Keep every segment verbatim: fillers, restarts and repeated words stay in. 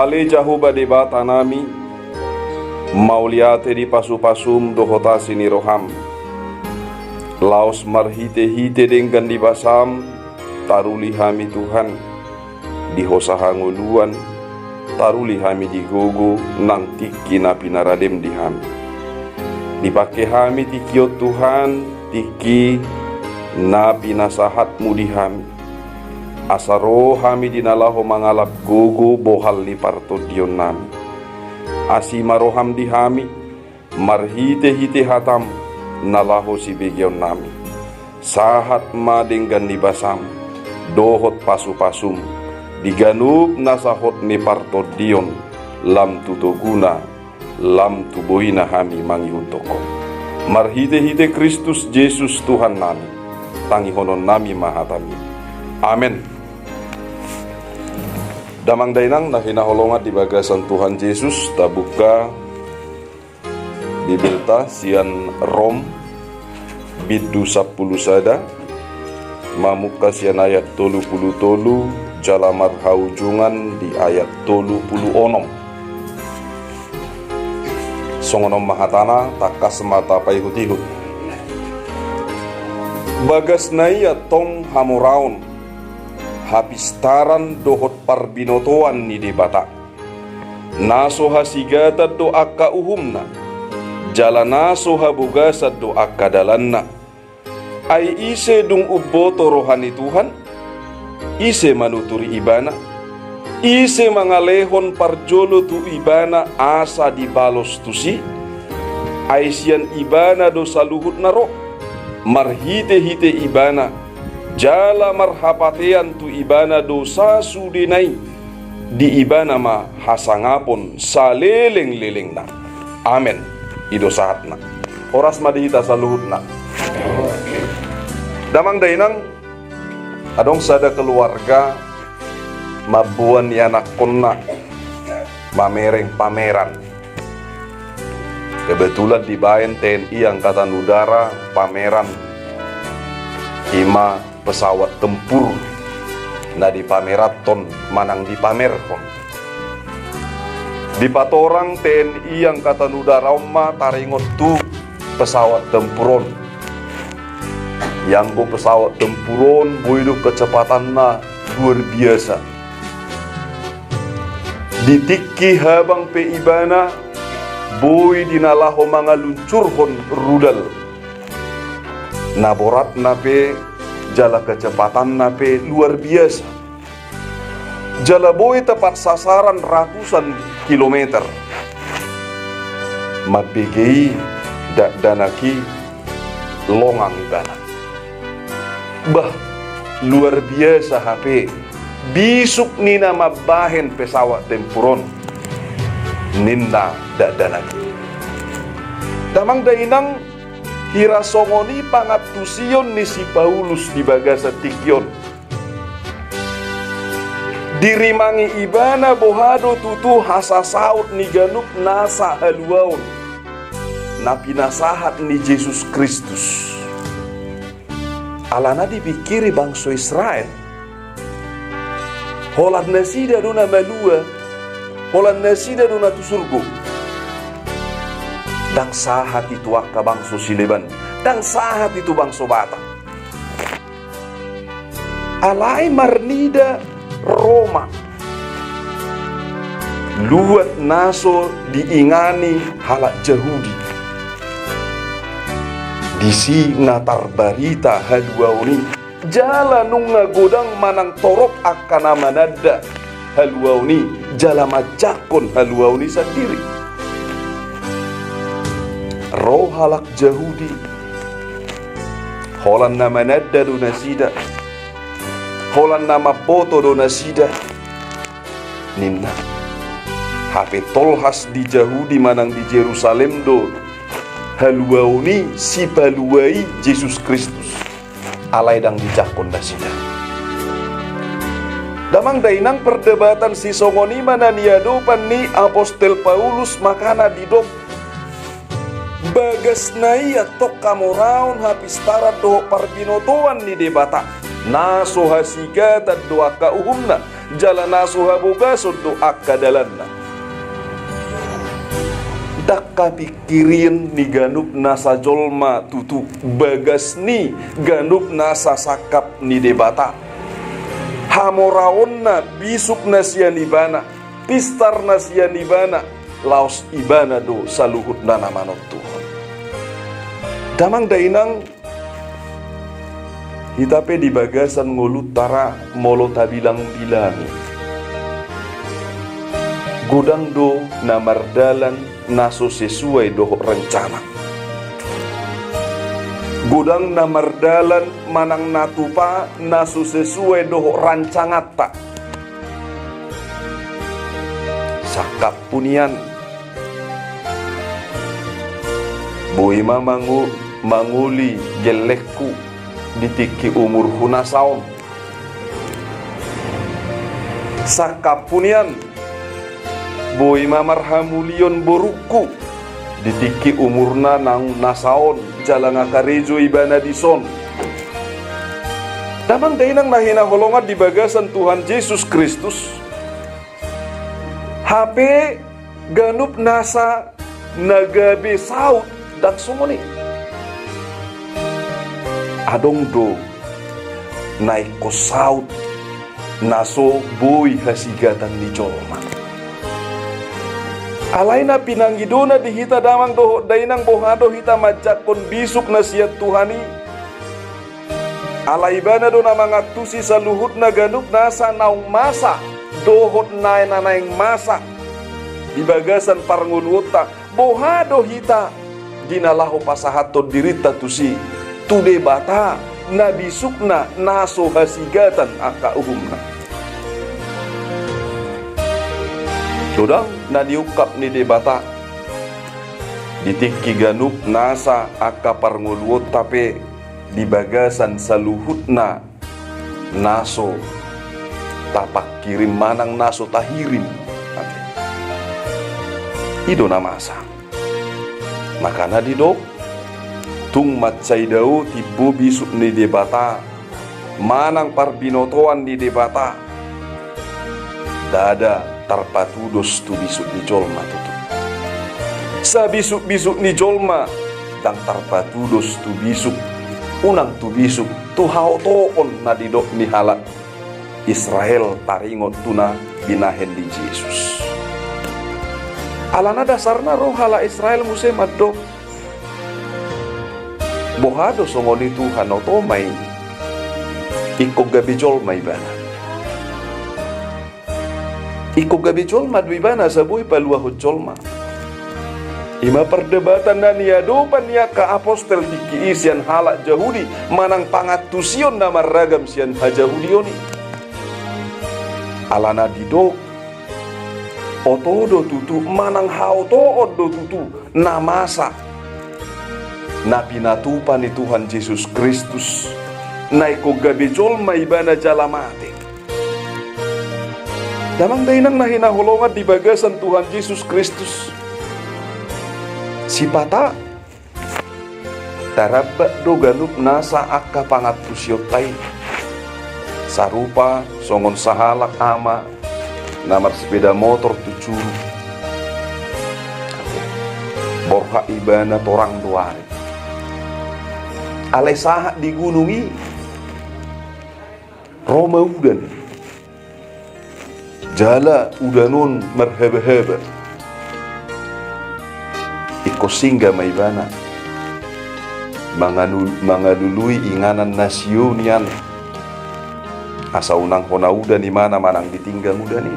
Ale Jahowa Debata nami, mauliate di pasu-pasum dohot asi ni roham. Laos marhite-hite denggan ni basam, taruli hami Tuhan, di hosa hangoluan, taruli hami di gogo nang tingki na pinaradem di hami. Dipangke hami tingki on Tuhan, tingki na pinasahatmu di hami. Asa ro hami di na laho mangalap gogo bohal ni partondionnami. Asi ma roham di hami, marhite-hite hatam na laho sibegeonnami. Sahat ma denggan ni basam, dohot pasu-pasum, di ganup nasa hot ni partondion, lam tu toguna, lam tu boina hami mangihuthon Ho. Marhite-hite Kristus Jesus Tuhan nami, tangihononnami ma hatam i. Amen. Damang dainang na hinaholongan di bagasan Tuhan Jesus, tabuka Bibelta sian Rom, bindu sampulu sada, mamungka sian ayat tolu pulu tolu, jala marhaujungan di ayat tolu pulu onom. Songon on ma hatana, tangkas ma tapaihut-ihut. Bagasna i antong hamoraon, hapistaran dohot parbinotoan ni Debata. Na so hasigatan do angka uhumna, jala na so habogasan do angka dalanna. Ai ise dung umboto roha ni Tuhan? Ise manuturi Ibana? Ise mangalehon parjolo tu Ibana asa dibalos tusi? Ai sian Ibana do saluhutna ro, marhite-hite Ibana, jala marhapatean tu Ibana do sasudena i. Di Ibana ma hasangapon saleleng-lelengna. Amen. I do sahatna. Horas ma di hita saluhutna. Damang dainang, adong sada keluarga mamboan ianakkonna mamereng pameran. Kebetulan dibaen T N I Angkatan Udara pameran, ima pesawat tempur na dipamerathon manang dipamerhon. Dipatorang T N I Angkatan Udara on ma taringot tu pesawat tempur on. Ianggo pesawat tempur on boi do kecepatanna luar biasa. Di tingki habang pe ibana boi di na laho mangaluncurhon rudal. Na boratna pe jala kecepatanna pe luar biasa. Jala boi tepat sasaran ratusan kilometer. Mambege i dakdanak i longang ibana. Bah, luar biasa hape bisuk ni na mambahen pesawat tempur on, ninna dakdanak i. Damang dainang, hira songon i pangantusion ni si Paulus di bagasan tingki on. Dirimangi ibana boha do tutu hasasaut ni ganup nasa haluaon na pinasahat ni Jesus Kristus. Alana dipingkiri bangso Israel, holan nasida do na malua, holan nasida do na tu surgo. Ndang sahat i tu angka bangso sileban, ndang sahat i tu bangso Batak. Alai marnida Roma, luat na so diingani halak Jahudi. Disi na tarbarita haluaon i. Jala nunga godang manang torop angka na mananda haluaon i jala manjangkon haluaon i sandiri. Ro halak Jahudi, holan na mananda do nasida, holan na mamboto do nasida, ninna. Hape tolhas di Jahudi manang di Jerusalem do haluaon i, sipalua i Jesus Kristus. Alai ndang dijangkon nasida. Damang dainang, perdebatan sisongon i ma na niadopan ni apostel Paulus, makana didok bagasna i antong hamoraon, hapistaran dohot parbinotoan ni Debata. Na so hasigatan do angka uhumna, jala na so habogason do angka dalanna. Ndang hapingkirion ni ganup nasa jolma tutu bagas ni ganup nasa sangkap ni Debata. Hamoraonna, bisuk na sian ibana, pistar na sian ibana, laos ibana do saluhutna na manontuhon. Damang dainang, hita pe di bagasan ngolunta ra molo tabilang-bilangi, godang do na mardalan na so sesuai dohot rencana. Godang na mardalan manang na tupa na so sesuai dohot rancanganta. Sangkapku nian, boi ma mangu-, mangoli gellengku di tingki umurhu na saon. Sangkapku nian, boi ma marhamulion borungku di tingki umurna naung na saon, jala nga karejo ibana dison. Damang dainang na hinaholongan di bagasan Tuhan Jesus Kristus, hape ganup nasa na gabe saut ndang songon i. Adong do na ingkon saut na so boi hasigatan ni jolma. Alai na pinangidona di hita damang dohot dainang, boha do hita manjangkon bisuk na sian Tuhan i? Ala ibana do na mangantusi saluhutna ganup nasa naung masa dohot na naeng masa di bagasan parngoluonta. Boha do hita di na laho pasahathon dirinta tusi, tu Debata na bisukna na so hasigatan angka uhumna? Godang na niungkap ni Debata di tingki ganup nasa angka parngoluonta pe di bagasan saluhutna na so tapangkirim manang na so tahirim. I do na masa. Makana didok, tung mansai dao timbo bisuk ni Debata manang parbinotoan ni Debata, ndada tarpatudos tu bisuk ni jolma tutu. Sabisukbisuk ni jolma ndang tarpatudos tu bisuk, unang tu bisuk, tu haotoon na nidok ni halak Israel taringot tu na binahen ni Jesus. Alana dasarna ro halak Israel muse mandok, boha do songon i Tuhan, oto ma i, ingkon gabe jolma ibana. Ingkon gabe jolma do ibana asa boi paluahon jolma. I ma pardebatan na niadopan ni angka apostel tingki i sian halak Jahudi manang pangantusion na marragam sian hajahudion i. Alana didok, oto do tutu manang haotoon do tutu na masa na pinatupa ni Tuhan Jesus Kristus, na ingkon gabe jolma ibana jala mate. Damang dainang na hinaholongan di bagasan Tuhan Jesus Kristus, sipata tarambat do ganup nasa angka pangantusionta i. Sarupa songon sahalak ama na marsepeda motor tu Curug, borhat ibana torang do ari. Alai sahat di gunung i, ro ma udan, jala udan on marhabahaba. Ingkon singa ma ibana manganu-, mangalului inganan na sio nian, asa unang hona udan imana manang ditinggang udan i.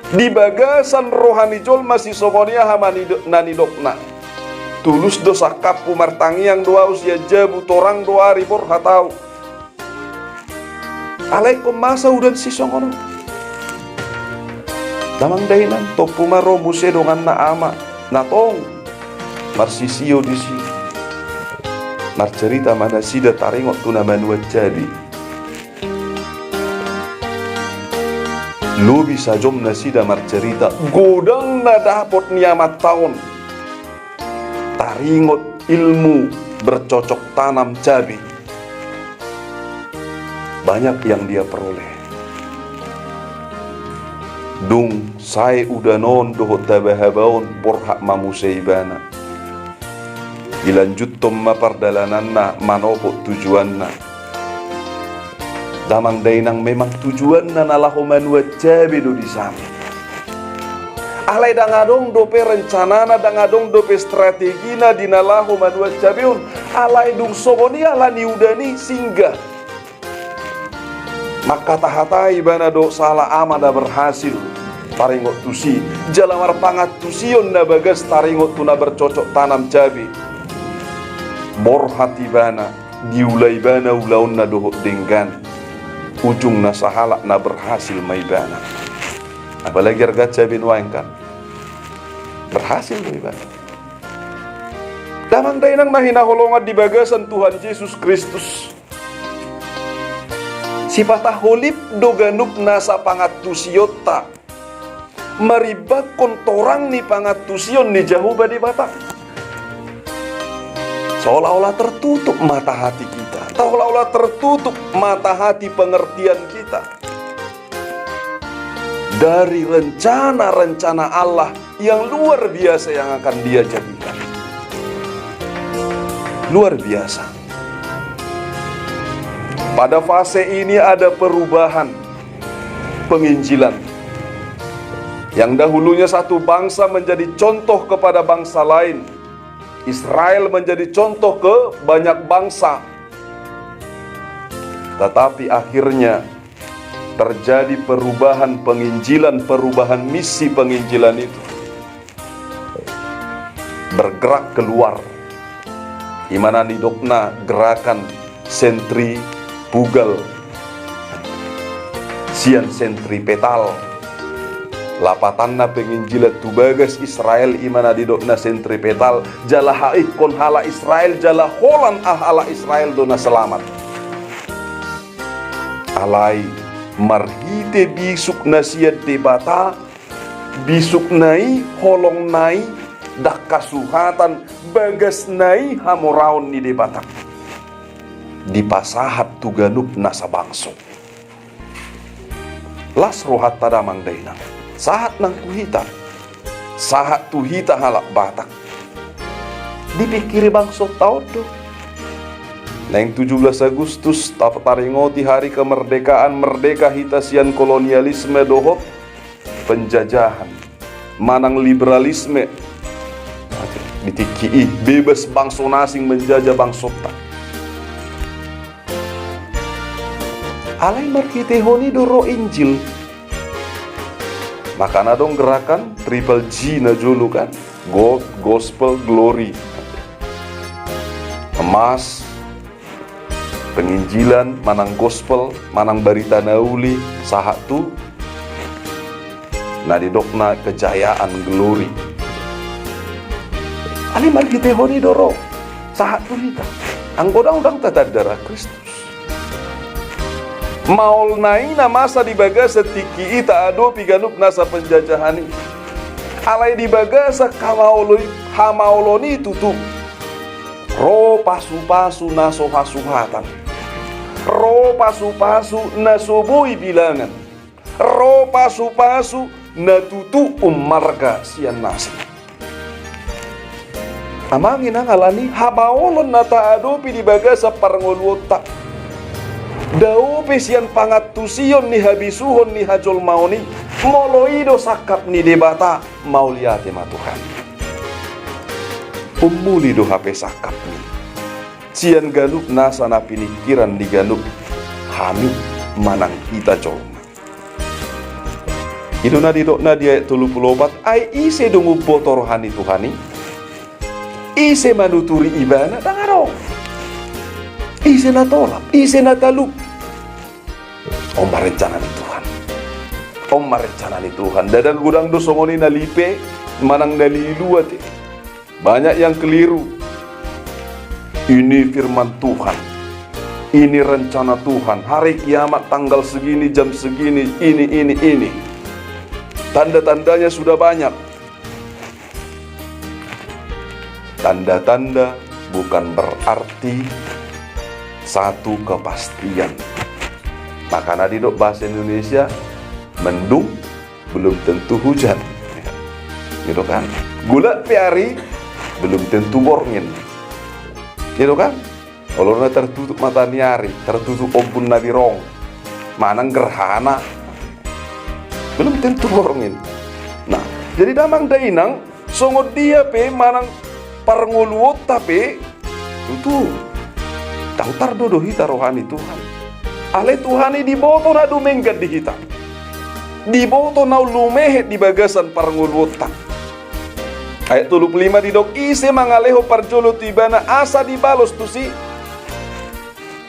Di bagasan roha ni jolma sisongon i aha ma nido-, na nidokna? Tulus do sangkaphu, martangiang do ahu sian jabu, torang do ari, borhat ahu. Alai ingkon masa udan sisongon on. Damang dainang, tompu ma ro muse donganna ama na tong marsisio disi. Marcerita ma nasida taringot tu na manuan cabe. Lobi sajom nasida marcerita, godang na dapot ni amanta on taringot ilmu bercocok tanam cabe. Banyak yang dia peroleh. Dung sae udan on dohot habahaba on borhat ma muse ibana. Dilanjuthon ma pardalananna manopot tujuanna. Damang dainang, memang tujuanna na laho manuan cabe do di sana. Alai ndang adong dope rencanana, ndang adong dope strategina di na laho manuan cabe on. Alai dung songon i ala ni udan i singgah. Mangkatahatai ibana do sahala ama na berhasil taringot tusi, jala marpangantusion na bagas taringot tu na bercocok tanam cabe. Borhat ibana, diula ibana ulaonna dohot denggan. Ujungna sahalak na berhasil ma ibana. Apalagi arga cabe nuaeng kan. Berhasil do ibana. Damang dainang na hinaholongan di bagasan Tuhan Jesus Kristus. Sipata holip do ganup nasa pangantusionta marimbangkon torang ni pangantusion ni Jahowa Debata. Seolah-olah tertutup mata hati kita, seolah-olah tertutup mata hati pengertian kita dari rencana-rencana Allah yang luar biasa yang akan Dia jadikan. Luar biasa. Pada fase ini ada perubahan penginjilan. Yang dahulunya satu bangsa menjadi contoh kepada bangsa lain. Israel menjadi contoh ke banyak bangsa. Tetapi akhirnya terjadi perubahan penginjilan, perubahan misi penginjilan itu bergerak keluar. Ima na nidokna gerakan sentrifugal sian sentripetal. Lapatanna penginjilan tu bagas Israel ima na nidokna sentripetal, jala haingkon halak Israel, jala holan halak Israel do na selamat. Alai marhite bisuk na sian Debata, bisukna i, holongna i, ndang hasuhatan, bagasna i hamoraon ni Debata dipasahat tu ganup nasa bangso. Las rohanta damang dainang. Sahat nang tu hita. Sahat tu hita halak Batak. Dipingkiri bangsonta on do. Naeng tujuh belas Agustus, tap-, taringoti hari kemerdekaan, merdeka hita sian kolonialisme dohot penjajahan manang liberalisme. Di tingki i bebas bangso na asing menjajah bangsonta. Alai marhitehon i do ro Injil. Makana adong gerakan triple G na jolo kan. God, Gospel, Glory. Emas, penginjilan, manang gospel, manang barita na uli, sahat tu na nidokna kejayaan, glory. Alai marhitehon i do ro sahat tu hita. Anggo ndang, ndang tatanda ra Kristus. Maol na i na masa di bagasan tingki i taadopi ganup nasa penjajahan i. Alai di bagasan hamaolon i, hamaolon i tutu ro pasupasu na so hasuhatan. Ro pasupasu na so boi bilangan. Ro pasupasu na tutu ummarga sian na asing. Amang inang, alani hamaolon na taadopi di bagasan parngoluonta, dao pe sian pangantusion ni habisuhon ni hajolmaon i, molo i do sangkap ni Debata, mauliate ma Tuhan. Ummuli do hape sangkapmi sian ganup nasa na piningkiran ni ganup hami manang hita jolma. I do na nidokna di ayat tolu pulu opat, ai ise dung umboto roha ni Tuhan i? Ise manuturi ibana? Ndang adong. Ise na tolap? Ise na talup? On ma rencana ni Tuhan. On ma rencana ni Tuhan. Ndada godang do songon i na lipe manang na lilu ate. Banyak yang keliru. Ini firman Tuhan. Ini rencana Tuhan. Hari kiamat tanggal segini, jam segini, ini, ini, ini. Tanda-tandanya sudah banyak. Tanda-tanda bukan berarti satu kepastian. Makana didok bahasa Indonesia, mendung belum tentu hujan. Gitu kan? Gelap pe ari, belum tentu borngin. Gitu kan? Olo na tertutup mataniari, tertutup ombun na birong, manang gerhana, belum tentu borngin. Nah, jadi damang dainang, songon dia pe manang parngoluonta pe, tutu, ndang tardo do hita roha ni Tuhan. Alai Tuhan i diboto na dumenggan di hita, diboto na lumehet di bagasan parngoluonta. Ayat tolu pulu lima didok, ise mangalehon parjolo tu ibana asa dibalos tusi?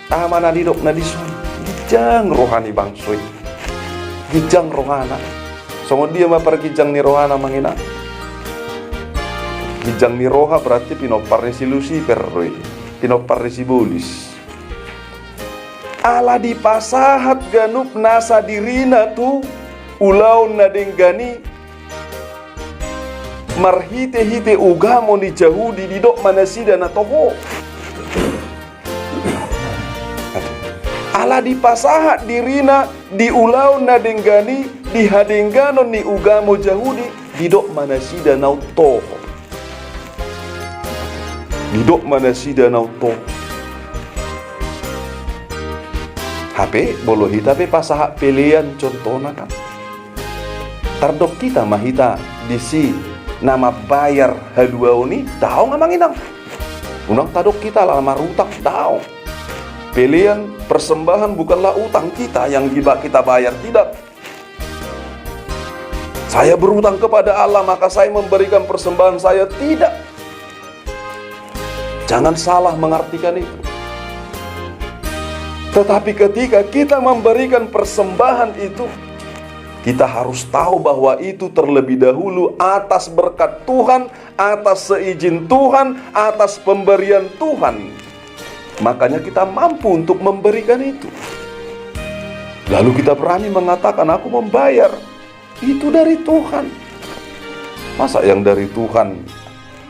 Aha ma na nidok na dison? Ginjang roha ni bangso i. Ginjang rohana. Songon dia ma parginjang ni rohana, amang inang? Ginjang ni roha berarti pinompar ni si Lusifer do i. Pinompar ni si bolis. Ala dipasahat ganup nasa dirina tu ulaon na denggan i, marhite-hite ugamo ni Jahudi, didok ma nasida na toho. Ala dipasahat dirina di ulaon na denggan i, di hadengganon ni ugamo Jahudi, didok ma nasida na toho. Didok ma nasida na toho. Hape, molo hita pe pasahat pelean contohna kan. Tardok hita ma hita disi na mambayar haluaon i? Daong, amang inang. Unang tadok hita ala marutang, daong. Pelean, persembahan bukanlah utang kita yang diba-, kita bayar, tidak. Saya berutang kepada Allah, maka saya memberikan persembahan saya, tidak. Jangan salah mengartikan itu. Tetapi ketika kita memberikan persembahan itu, kita harus tahu bahwa itu terlebih dahulu atas berkat Tuhan, atas seizin Tuhan, atas pemberian Tuhan. Makanya kita mampu untuk memberikan itu. Lalu kita berani mengatakan, "Aku membayar." Itu dari Tuhan. Masa yang dari Tuhan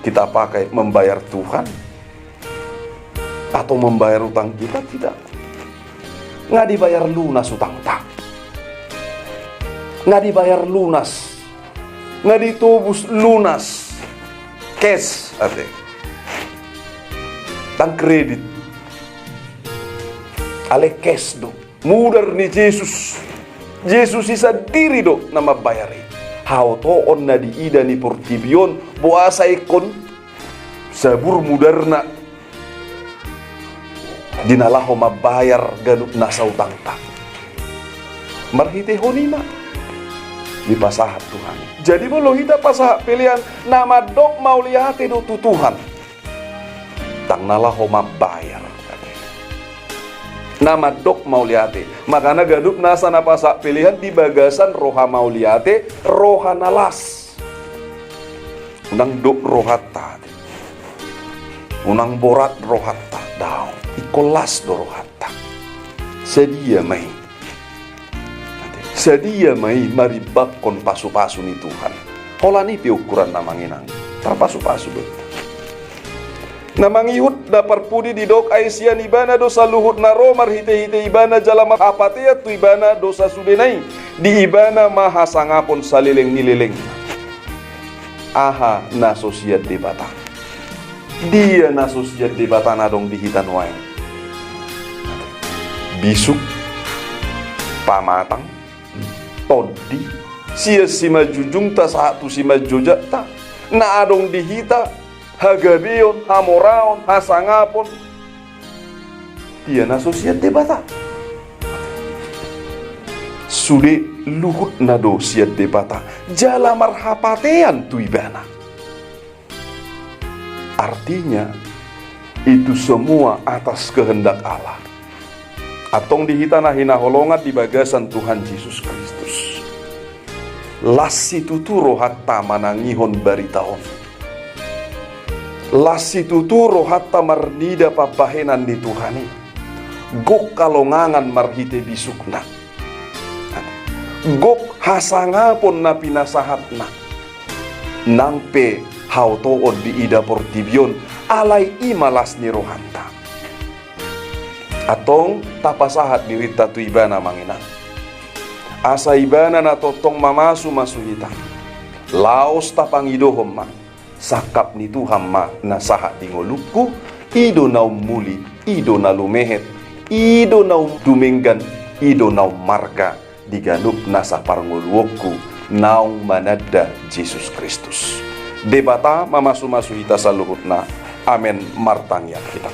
kita pakai membayar Tuhan? Atau membayar utang kita? Tidak. Nga dibayar lunas utangta. Nga dibayar lunas. Nga ditobus lunas. Cash, ate. Ndang kredit. Alai cash do. Mudar ni Jesus. Jesus i sandiri do na mambayar i. Haotoon na diida ni portibi on, boasa ingkon sabur mudarna di na laho mambayar ganup nasa utangta. Marhitehon i ma dipasahat Tuhan. Jadi molo hita pasahat pelean, na mandok mauliate do tu Tuhan. Ndang na laho mambayar. Na mandok mauliate. Makana ganup nasa na pasahat pelean di bagasan roha mauliate, roha na las. Unang dok rohanta. Unang borat rohanta. Daong. Ingkon las do rohanta. Sadia ma i. Sadia ma i marimbakkon pasupasu ni Tuhan. Holan i pe ukuranna, amang inang. Tarpasupasu do hita. Na mangihut na parpudi didok, ai sian Ibana do saluhut na ro, marhitehite Ibana jala marhapatean tu Ibana do sasudena i. Di Ibana ma hasangapon saleleng ni lelengna. Aha na so sian Debata? Dia na so sian Debata na adong di hita nuaeng? Bisuk, pamatang, tondi, sian simanjujungta sahat tu simanjojakta, na adong di hita, hagabeon, hamoraon, hasangapon. Dia na so sian Debata? Sude luhutna do sian Debata, jala marhapatean tu Ibana. Artinya, itu semua atas kehendak Allah. Antong di hita na hinaholongan di bagasan Tuhan Jesus Kristus. Las situtu rohanta manangihon barita on. Las situtu rohanta marnida pambahenan ni Tuhan i. Gok halongangan marhite bisukna. Gok hasangapon na pinasahatna. Nang pe haotoon diida portibi on, alai i ma las ni rohanta. Antong tapasahat dirinta tu Ibana, amang inang. Asa Ibana na tongtong mamasu-masu hita. Laos tapangidohon ma, sangkap ni Tuhan ma na sahat di ngolungku, i do na ummuli, i do na lumehet, i do na dumenggan, i do na ummarga di ganup nasa parngoluonku naung mananda Jesus Kristus. Debata mamasu-masu hita saluhutna. Amen. Martangiang hita.